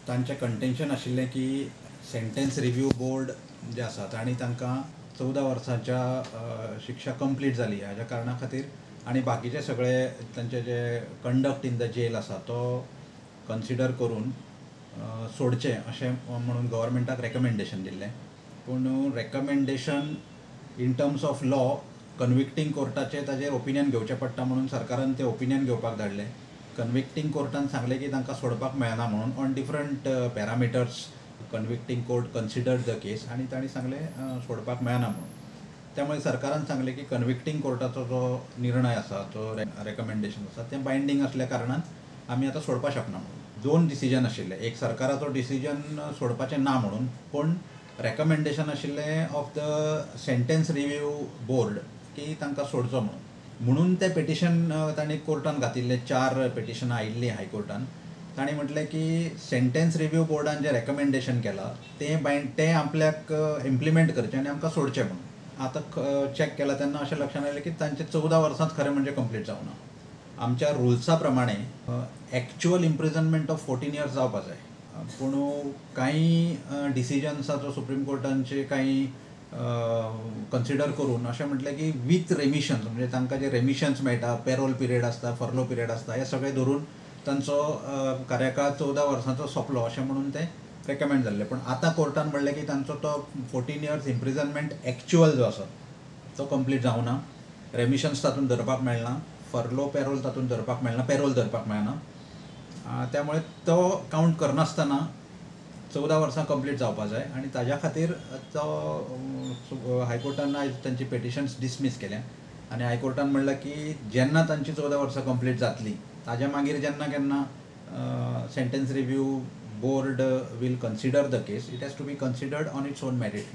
तांचें कंटेन्शन आशिल्लें की सेंटेन्स रिव्यू बोर्ड जे आसा तांणी तांकां 14 वर्सांच्या शिक्षा कंप्लीट जाली हाज्या कारणा खातीर आनी बाकीचे सगळे तांचे जे कंडक्ट इन the jail आसा तो कन्सिडर करून सोडचें अशें म्हणून गव्हर्मेंटाक रेकमेंडेशन दिल्लें. पूण recommendation in terms of law convicting कोर्टाचें ताजेर ओपिनियन घेवचें पडटा म्हणून सरकारान तें ओपिनियन घेवपाक धाडलें. कन्विक्टींग कोर्टान सांगलें की तांकां सोडपाक मेळना म्हणून on different parameters convicting court considered the case आनी तांणी सांगलें सोडपाक मेळना म्हणून. त्यामुळे सरकारान सांगलें की कन्विक्टींग कोर्टाचो जो निर्णय आसा तो रेकमेंडेशन आसा तें बायंडींग आसल्या कारणान आमी आतां सोडपाक शकना म्हणून. दोन डिसिजन आशिल्ले, एक सरकाराचो डिसिजन सोडपाचें ना म्हणून, पूण रेकमेंडेशन आशिल्लें of the sentence review board की तांकां सोडचो म्हणून. म्हणून तें पिटिशन तांणी कोर्टान घातिल्लें, 4 पिटिशनां आयिल्लीं हायकोर्टान. तांणी म्हटलें की सेंटेन्स रिव्यू बोर्डान जें रेकमेंडेशन केलां तें तें आपल्याक इम्प्लिमेंट करचें आनी आमकां सोडचें म्हणून. आतां चॅक केलां तेन्ना अशें लक्षांत आयलें की तांचें 14 वर्सांच खरें म्हणजे कंप्लीट जावना. आमच्या रुल्सा प्रमाणे एक्च्युअल इम्प्रिजनमेंट ऑफ 14 इयर्स जावपा जाय, पूण कांय डिसिजन्साचो सुप्रीम कोर्टांचे कांय कन्सिडर करून अशें म्हटलें की विथ रेमिशन्स, म्हणजे तांकां जे रेमिशन्स मेळटा, पेरोल पिरियड आसता, फर्लो पिरियड आसता, हे सगळें धरून तांचो कार्यकाळ 14 वर्सांचो सोंपलो अशें म्हणून ते रेकमेंड जाल्ले. पूण आतां कोर्टान म्हणलें की तांचो तो 14 इयर्स इम्प्रिजनमेंट एक्च्युअल जो आसा तो कंप्लीट जावना, रेमिशन्स तातूंत धरपाक मेळना, फर्लो पेरोल तातूंत धरपाक मेळना, पेरोल धरपाक मेळना, त्यामुळे तो कावंट करनासतना 14 वर्सां कंप्लीट जावपा जाय आनी ताज्या खातीर तो हायकोर्टान आयज तांची पिटिशन्स डिसमीस केल्या. आनी हायकोर्टान म्हणलें की जेन्ना तांची 14 वर्सां कंप्लीट जातली ताज्या मागीर जेन्ना केन्ना sentence review board will consider the case, it has to be considered on its own merit.